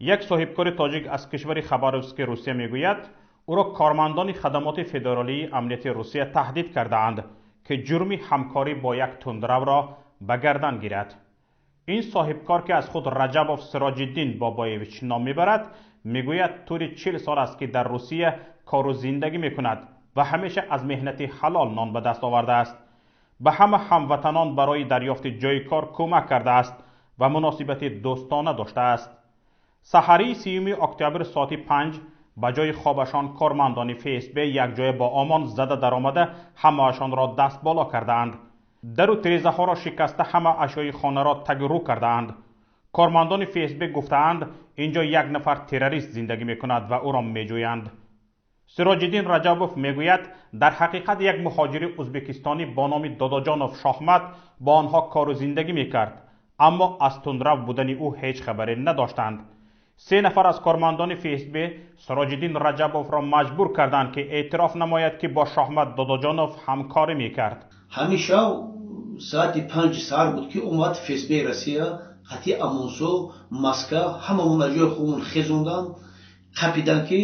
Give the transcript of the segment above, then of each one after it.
Як соҳибкори тоҷик аз кишвари Хабаровски Русия мегӯяд, ӯро кормандони хадамоти федералии амнияти Русия таҳдид кардаанд, ки ҷурми ҳамкорӣ бо як тундравро ба гардан гирад. Ин соҳибкор, ки аз худ Раҷабов Сироҷиддин Бобоевич ном мебарад, мегӯяд, тӯли 40 сол аст, ки дар Русия кору зиндагӣ мекунад ва ҳамеша аз меҳнати ҳалол нон ба даст овардааст, ба ҳама ҳамватанон барои дарёфти ҷойи кор кӯмак кардааст ва муносибати дӯстона доштааст. Саҳарии 30 октябр соати 5 ба ҷои хобашон кормандони ФСБ якҷоя бо ОМОН зада даромада, ҳамаашонро даст боло кардаанд, дару тирезаҳоро шикаста, ҳама ашёи хонаро таги рӯ кардаанд. Кормандони ФСБ гуфтаанд, ин ҷо як нафар террорист зиндагӣ мекунад ва ӯро меҷӯянд. Сироҷиддин Раҷабов мегӯяд, дар ҳақиқат як муҳоҷири ӯзбекистонӣ бо номи Додоҷонов Шоҳмад бо онҳо кору зиндагӣ мекард, аммо аз тундрав будани ӯ ҳеҷ хабаре надоштанд. Се нафар аз кормандони ФСБ Сироҷиддин Раҷабовро маҷбур карданд, ки эътироф намояд, ки бо Шоҳмад Додоҷонов ҳамкорӣ мекард. Ҳамин шав соати 5 саҳар буд, ки омад ФСБ Россия қати ОМОНсо, маска, ҳамамон аз ҷои худмон хезондан, қапидан, ки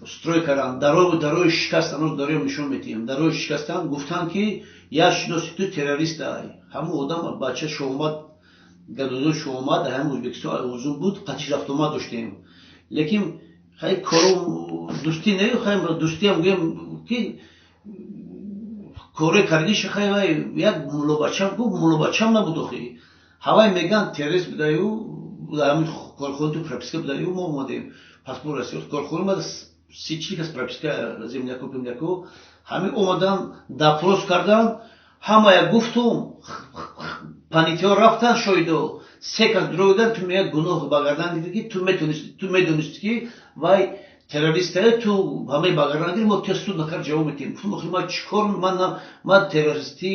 строй кардан, дарои шикастан. Оз дароям нишон метиҳем. Дарои шикастан, гуфтанд, ки як шиноси ту террорист ай. Ҳамун одам бача Шоҳмад Гадодо, Шоҳмад ҳамин Ӯзбекистон узун буд, қатиш рафтомад доштем, лекин хай кору дӯстӣ не, хай дӯстиам гӯем, ки коре кардиша. Хай вай як муллобачам гуфт, муллобачам набуд охи. Ҳавай меган террорист будаю, ҳамин корхона ту прописка будаю. Мо омадем, паспорт Россия, корхона омада, 30-40 кас прописка, земляко, пемляко. Ҳамин омадан, допрос кардан, ҳамая гуфтум. Понятиҳо рафтан, шоҳидо се кас дуроидан. Ту меяд гуноҳ ба гардан гирди, ки ту медонисти, ки вай террористае, ту ҳамаи ба гардан гири, мо те суд накард ҷавоб метиҳем. Гуфтум, охи, ман чӣ кор, ман террористи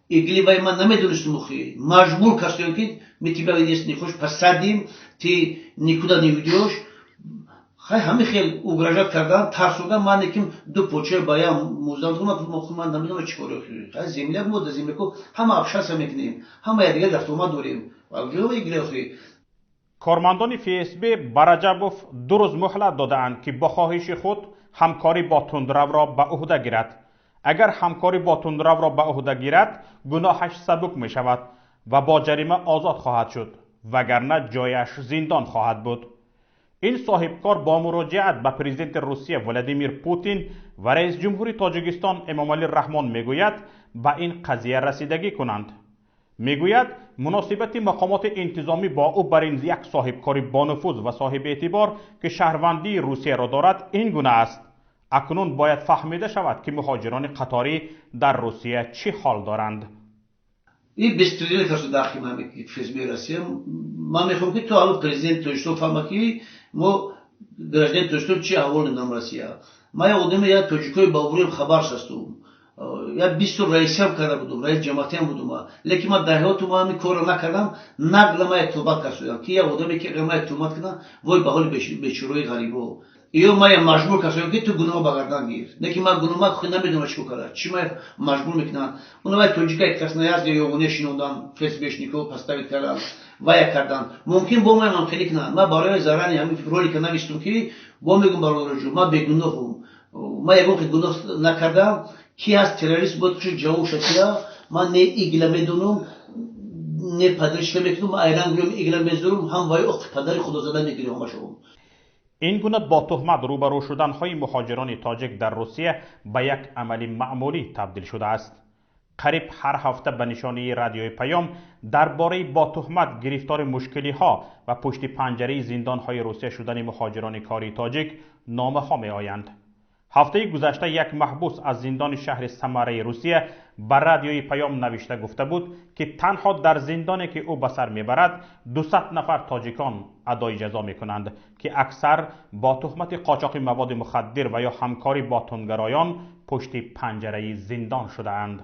игли вай ман намедонистум охи. Маҷбур касоем, ки мы тебя, если не хочешь, посадим, ты никуда не уйдёшь. Хай, ҳамин хел угрожать кардан, тарсондан. Ман неким ду поча ба ям муздан. Ман намедонам чӣ кор. Хай, земляк, мо да земляко ҳама общаться мекунем, ҳама якдигар рафтомад дорем. Охи. Кормандони ФСБ ба Раҷабов 2 рӯз муҳлат додаанд, ки бо хоҳиши худ ҳамкорӣ бо тундравро ба ӯҳда гирад. Агар ҳамкорӣ бо тундравро ба ӯҳда гирад, гуноҳаш сабук мешавад ва бо ҷарима озод хоҳад шуд, вагарна ҷояш зиндон хоҳад буд. Ин соҳибкор бо муроҷиат ба президенти Русия Владимир Путин ва раиси ҷумҳури Тоҷикистон Эмомалӣ Раҳмон мегӯяд, ба ин қазия расидагӣ кунанд. Мегӯяд, муносибати мақомоти интизомӣ бо ӯ бар ин як соҳибкори бонуфуз ва соҳиби эътибор, ки шаҳрвандии Русияро дорад, ин гуна аст. Акнун бояд фаҳмида шавад, ки муҳоҷирони қаторӣ дар Русия чӣ ҳол доранд. И беспредел касо дахи ФСБ Россия. Ман мехоҳам, ки ту ҳамин президенти Тоҷикистон фаҳма, ки мо гражданин Тоҷикистон чӣ аҳвол нам Россия. Ман як одами, як тоҷикои бобурим, хабар ҳастум, як 20 сол раисиам карда будум, раис ҷамоатиам будум, лекин ман дар ҳаёту ман ҳамин корро накардам. Нагла ман як туҳмат касоям, ки як одаме, ки агар ман як туҳмат кунам, вой ба ҳоли бечораи ғарибо. Ё ман маҷбур касоям, ки ту гуноҳ ба гардан гир. Лекин ман гуноҳ, ман худ намедонам чӣ кор карда, чӣ ман маҷбур мекунанд. Уна вай тоҷикаи Красноярск ёғоне шинондан, ФСБшнико поставить кардан, вая кардан. Мумкин бо ман хеле кунанд. Ман барои зарани ҳамин ролика навистум, ки бо мегум: бародарҷон, ман бегуноҳум, ман ягон хел гуноҳ накардам. Ки ҳаст террорист, бояд хуш ҷавоб шакия. Ман не ИГИЛа медонам, не падаришка мекунам. Ман айран гӯям, ИГИЛа мезурум, ҳам вай охи падари худозада мегирем ҳамашон. Ин гуна бо туҳмат рӯбарӯ шуданҳои муҳоҷирони тоҷик дар Русия ба як амали маъмулӣ табдил шудааст. Қариб ҳар ҳафта ба нишонии Радиои Паём дар бораи бо туҳмат гирифтори мушкилиҳо ва пушти панҷараи зиндонҳои Русия шудани муҳоҷирони кори тоҷик номаҳо меоянд. Ҳафтаи гузашта як маҳбус аз зиндони шаҳри Самараи Русия ба Радиои Паём навишта гуфта буд, ки танҳо дар зиндоне, ки ӯ ба сар мебарад, 200 нафар тоҷикон адои ҷазо мекунанд, ки аксар бо туҳмати қочоқи маводи мухаддир ва ё ҳамкорӣ бо тундгароён пушти панҷараи зиндон шудаанд.